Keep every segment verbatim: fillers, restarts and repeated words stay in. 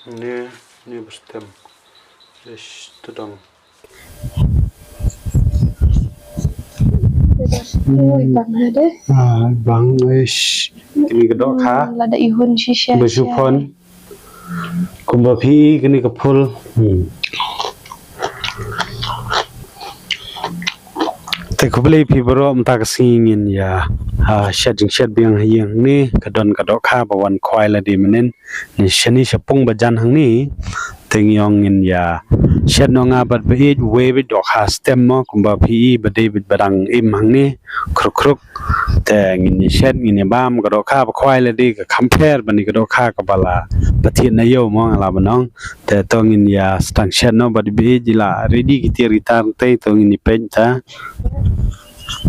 Ni, ni ba stem. Ish, tudong. Ui, bang ha de. Ah, bang, ish. Kini ka dohkha. Hmm, lada i hun shisha. Ba shu phon. Kumba phi i kini ka phul. Hmm. Te khublei phi baroh, mynta ka sngi ngin ïa, ah, shet jingshet biang ha ïing ne, ka don ka dohkha ba wan khwai lade mynnin. Ni shane shapung ba jan hangne. Te ngi ong ngin ïa shet noh nga bad ba ïeit, wei bad dohkha stem mo, kumba phi i ba dei bad ba dang im hangne, khruk khruk. Te ngin ïa shet, ngin ïa bam, ka dohkha ba khwai lade ka kham pher bad ni ka dohkha kaba la, ba thied na ïew mo nga la ban ong. Te to ngin ïa sdang shet noh bad ba ïeit, i la ready ki tiar ki tar te to ngin ïa peit ta.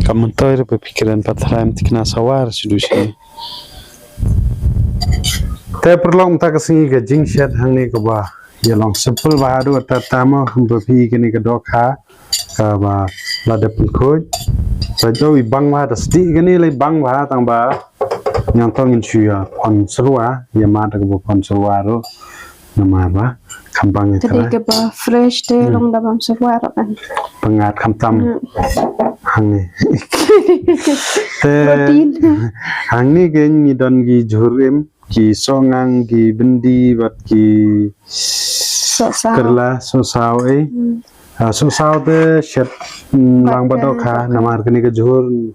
Kam myntoi re ba phi kren pat, tharai ym thikna sawar shuh shuh. Te paralok, mynta ka sngi ka jingshet hangne kaba ïa long simple bha haduh katta mo, kumba phi i kane ka dohkha kaba la dep pynkhuid. Sa jong i bang bha, da sdih kane la i bang bha, tang ba ngan to ngin shu ïa phon syrwa, ïa mad da kaba phon syrwa ruh. Namar ba kham bang ïa. Te dei trai kaba fresh te long da bam syrwa ruh kan. Pyngngad khamtam. Hmm. Hangne. Te Protein. Hangne ke ngi don ki jhur im, ki sohngang, ki byndi bad ki Sohsaw. Karla, sohsaw, eh. Hmm. Ah, sohsaw te shet, mm, Bad lang bad ka dohkha, dohkha. Namar kane ka jhur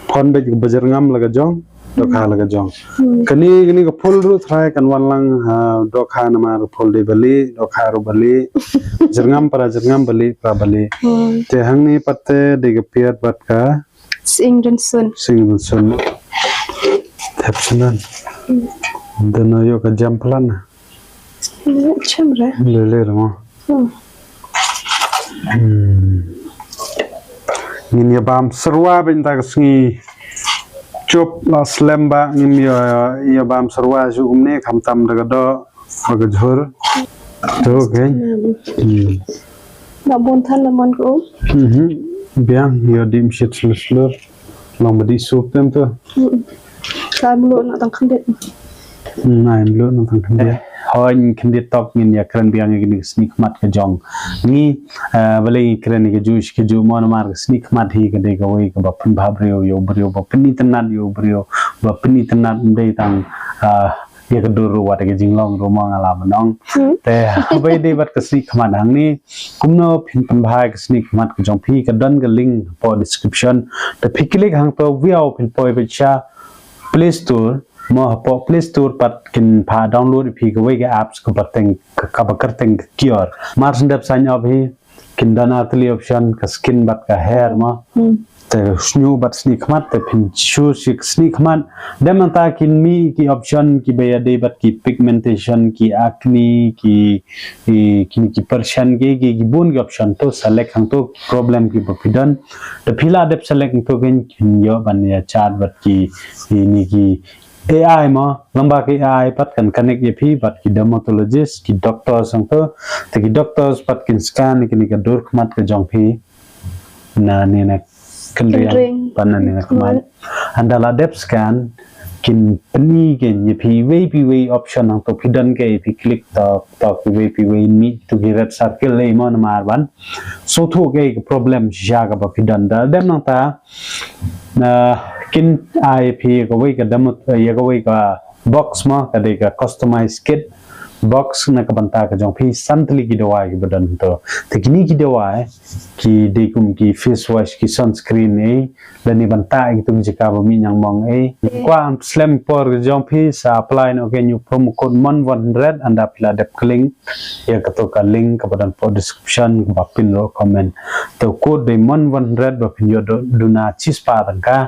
phon bad ba jyrngam la ka jong, dohkha la ka jong. Hmm. Kane, kane ka phul ruh tharai kan wan lang, ah, dohkha namar phul dei ba lieh, dohkha ruh ba lieh. Jyrngam para jyrngam, ba lieh para ba lieh. Hmm. Te hangne pat te dei ka piat bad ka Sying rynsun. Sying rynsun. Thep shuh nan. Dei na ïoh ka jam plan na. Cham re. Lele re mo. Hmm. Ngin ïa bam syrwa bad mynta ka sngi. Chup la slem ba ngin ïa, ïa bam syrwa shu kumne, khamtam da ka doh, da ka jhur. To, okay. Hmm. Da bun than da mon ko. Mhm. Biang, ïa dim shit slur slur. Long ba dih sup tem to. Ka mluh na tang khyndiat. Hmm, ai mluh na tang khyndiat. Hoi khyndiat tok ngin ïa kren biang ïa kine ki snieh khmat ka jong ngi. Eh, balei ngi kren ïa ka juh shi ka juh mo, namar ka snieh khmat hi ka dei kawei kaba pynbha briew ïa u briew, ba pyni tynnat ïa u briew, ba pyni tynnat ym dei tang, eh, ïa ka dur ruh wat ïa ka jinglong ruh mo nga la ban ong. Hmm. Te haba ïadei bad ka snieh khmat hangne, kumno phin pynbha ïa ka snieh khmat ka jong phi, ka don ka link hapoh description. Te phi click hangto, wiaw phin poi beit sha Play Store, mo hapoh Play Store pat kin pha download ïa phi kawei ka apps kaba teng, kaba kyrteng ka Qure. Mar shu dep sign up hi, kin don ar tylli option, ka skin bad ka hair mo. Hmm. Te sniew bad snieh khmat, te phin choose ïa ka snieh khmat. Dep nangta kin mih ki option kiba ïadei bad ki pigmentation, ki acne, ki, ki, ki, ki pyrshah, ki, ki, ki bun ki option, to select hangto problem kiba phi don. Te phi la dep select hangto kin, kin ïoh ban ïa chat bad ki, ki, ni ki A I mo, lem bad ki A I pat kan connect ïa phi bad ki dermatologist, ki doctors hangto. Te ki doctors pat kin scan ïa kine ka dur khmat ka jong phi. Na ne na kynriang. Kynriang. Pat na ne na khmat. Hynda la dep scan, kin pyni kein ïa phi iwei pa iwei option hangto, phi don kaei, phi click tok tok iwei pa iwei, mih to ki red circle ei mo, namar ban sngewthuh kaei ka problem shisha kaba phi don. Da dep nangta, na kin ai phi ïa kawei ka demo, ïa kawei ka box mo, ka dei ka customize kit box na ka bynta ka jong phi, san tylli ki dawai kiba don to. Te kine ki dawai ki dei kum ki face wash, ki sunscreen ei, lane ban tah ïa kito ki jaka ba mih ñiangmong ei. Kwah slem por ka jong phi, sa apply noh kein ïa u promo code Mon one hundred, hynda phi la dep klik ïa kato ka link kaba don hapoh description, kaba pin ruh comment. To code dei Mon one hundred ba phin ïoh du-, duna shispah tyngka.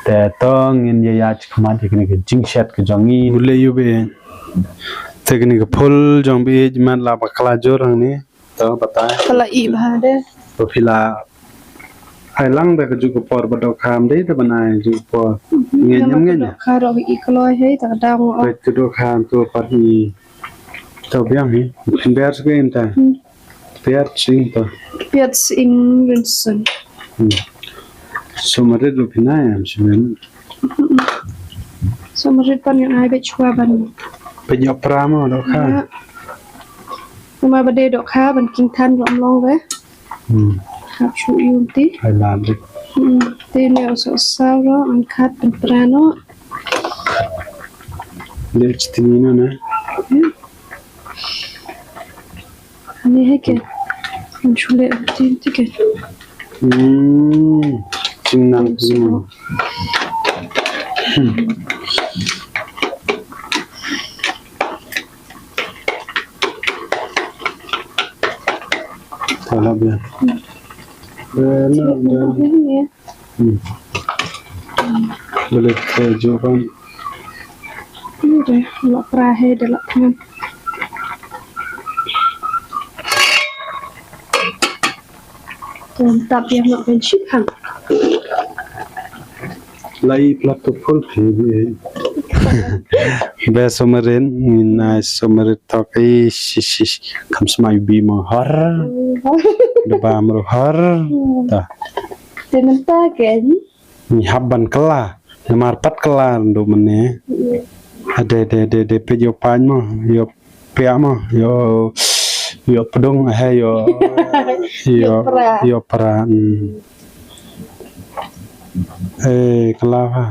Te to ngin ïa ïaid khmat ïa kine ki jingshet ki jong ngi. Mut leh ïa u ba ïeit. Te kine ki phul jong ba ïeit, mat la bakla jur hangne. To batai. Ka la ih bha de. Ba phi la ai lang da kajuh ka por ba dohkha, ym dei da ban ai kajuh ka por. Ngeit ym ngeit. Dohkha ruh i kloi hei, ta ka dang o. Peit ka dohkha to pat i. To biang hi. Phin ber shuh kein ta. Hmm. Piat Sying to. Piat Sying Rynsun. Hmm. Sumrit ruh phin ai em sumrit. Sumrit pan ngan ai beit shuwa ban. Peit ïa pra mo dohkha. Ïa. Namar ba dei dohkha ban king than ruh ym long re. Hmm. Hap shu ïu ti. Hai la dik. Hmm. Te ne u sohsaw ruh, an khat pynpra noh. Leh chitni na na. Hmm. Ani hai ke. An shu leh ti ti ke. Hmm. Chingnang. Hmm. Hmm. Talab ya. Eh, na, na. Hmm. Boleh kerja kan. Ini deh, lak perahe deh lak tangan. Tap yang nak benci kan. Lai plat tu full phi. Be somarin, nai somarin tok, ish, ish, ish. Kam smai bi mo har. Da ba mro har. Ta. Te mynta kan. Ni hap ban kylla. Namar pat kylla ndo mene. Ade, de, de, de, pe yo pan mo. Yo pia mo. Yo, yo pedung, eh, yo, yo, yo pra. Yo pra, hmm. Eh, kylla ha.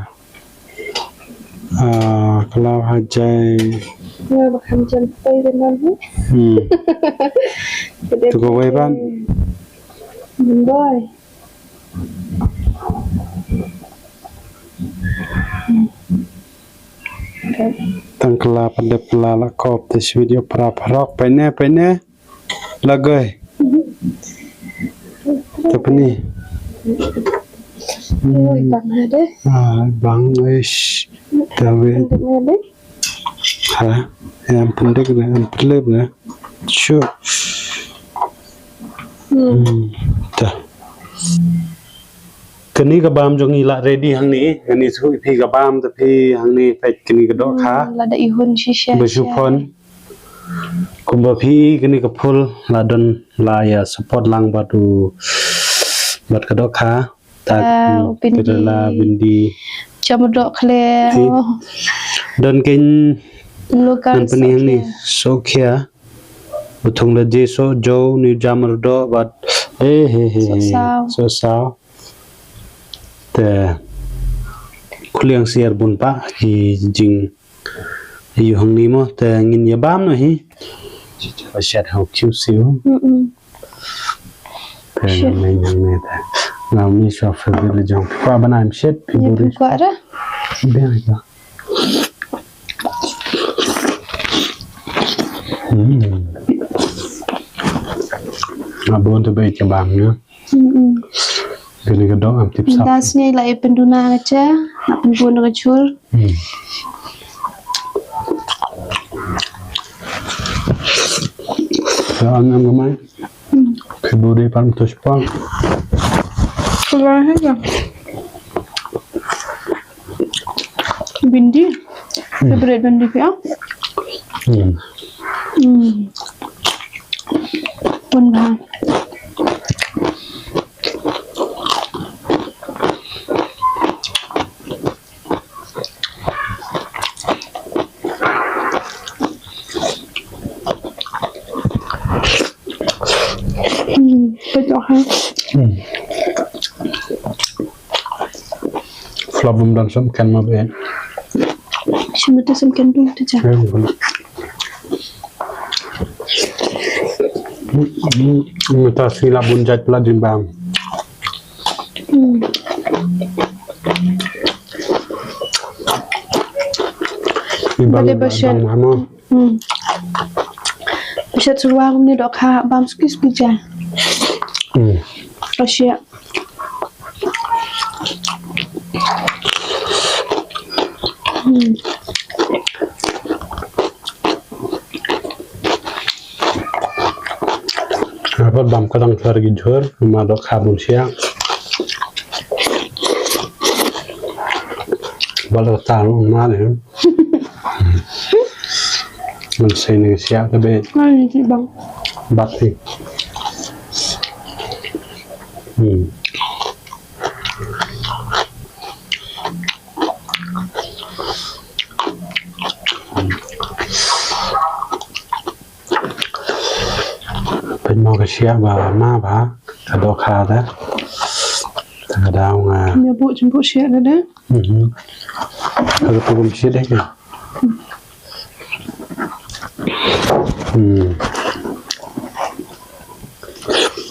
Ah, kylla ha jai. Ya, bakam jam tei dengan ni. Hmm. Tu ko wai ban. Boy. Tang kylla pat dep kylla la kop te shu video pra parok pene pene. Lagoi. Tapni. Oi, bang ha deh. Ah, bang ish. Tawe. Bang ha deh. Ha, em pendek ne, em pelip ne. Shu. Hmm. Hmm. Ta. Kani ka bam jong i la ready hangne, kani su phi ka bam ta phi hangne phi kani ka dohkha. Hmm, la da i hun shisha. Ba shu phon. Kumba phi kani ka phul la don la ïa support lang bad u bad ka dohkha. Ta, ah, hmm, u bindi. Kita la bindi. Jam doh khle. Ti. Oh. Don kin. Lokal nan peni hangne. Sokhia. Utung la je so jo ni jam doh bad. Eh, he, he, he. Sohsaw. Sohsaw. Te. Kuliang siar bun pa ki jing. Yu hang ni mo te ngin ïa bam noh hi. Shet ho kiu siu. Mm-mm. Te nang nang ne te. Ngam ni shu favorite le jong. Kwa bana im shet pi buri. Kwa ra. Biang ita. Hmm. Abon te baik ke bam ya. Mm-mm. Kani ka dong am tip sap. Das ni la i penduna ka cha, na pembun ka chur. Hmm. Ya, an am gamai. Hmm. Keburi pan tus pang. Keluar aja. Bindi. Hmm. Favorite bindi phi ah? Hmm. Hmm. Pun bha. Hmm, peit noh ha. Hmm. Flop bym don sum ken ma be. Sum te sum ken dum te ja. Hmm. Hmm, hmm, hmm, ta sila bun jait pla jin bam. Hmm. Ni bam. Bade bam, bashan. Bam, bam. Hmm. Shet surwa kumne dohkha bam suki suki ja. Hmm. Asia. Hmm. Nga pat bam ka dang thar ki jhur, ma dohkha bun sia. Bal ta ma ne. Man sei ne sia ta be. Ngan ni bang. Bat hi. Hmm. Mo ka shiah ba ma ba ka dohkha da. Ka daw nga. Ym ïa buh jingbuh shiah da da. Mhm. Ka tu kum shiah da ka. Hmm.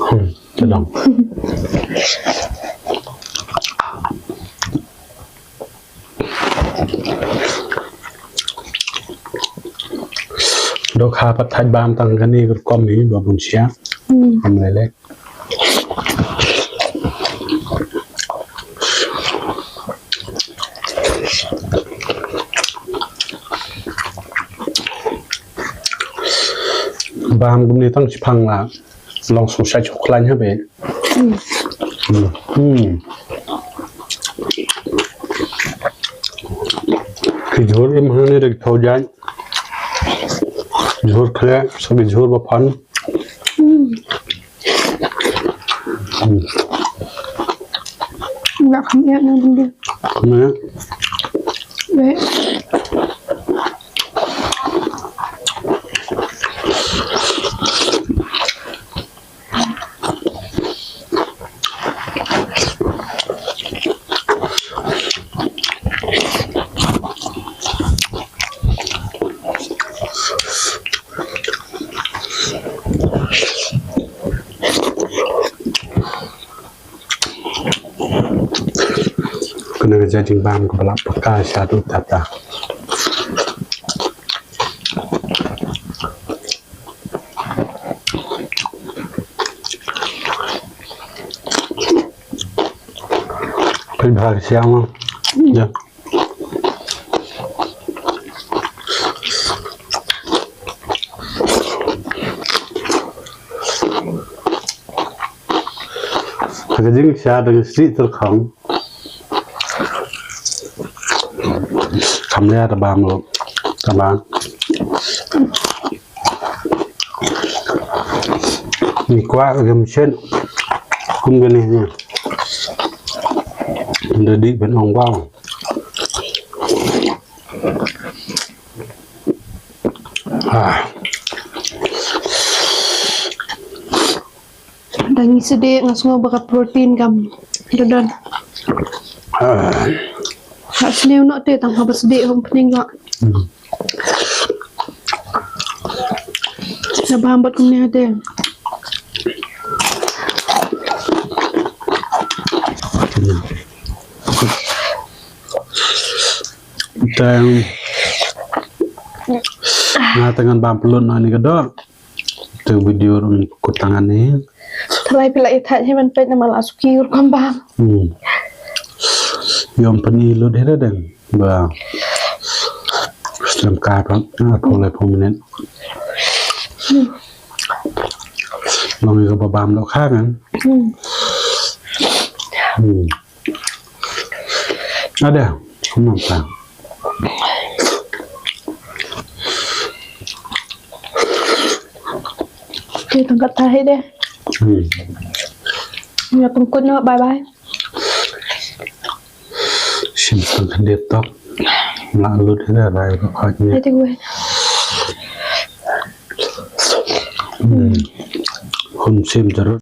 Hmm. Ka dang. Dohkha pat thait bam tang kane ka rukom hi ba bun shiah. Hmm. Kam lei lei. Bam kumne tang shipang la. Long sngewsih shu khlaiñ ha be. Hmm. Hmm. Ki jhur im hangne da ki thaw jaiñ. Jhur khleh, sa ki jhur ba phan. Hmm. Hmm. Nga kham ïa na bindi. Kham ïa. Be. Kane ka jait jingbam kaba la paka sha tu tata. Peit bha ka shiah ma. Ja. Ka jingshiah da ka sih terkhong. Kam leh da bam lo. Ka bam. Ngi kwah ka mshen kum kane ne. Ynda dih ban ong wow. Ah. Tang ngi sdieh nga sngew ba ka protein kam don. Ah. Nga sniew noh te tang haba sdieh hom pning nga. Hmm. Sa bam bad kumne te. Tang nga tang ngan bam pynlut na ni ka dor. Te video ruh ngin kut tang ani. Tharai phi la ïa thait hi ban peit namar la suki ruh kam bam. Hmm. Ym pyni lut hi da dang. Ba. Slem kai pat. Ah, pule pule minit. Hmm. Long ïa ka ba bam dohkha kan. Hmm. Hmm. Ada, kumno pa? Te tang katta hi de. Hmm. Ïa pynkhot noh, bye bye. Shim tang khyndiat tok. Nga lut hi de, rai ba khot ni. Ai te gue. Hmm. Hun shim jarut.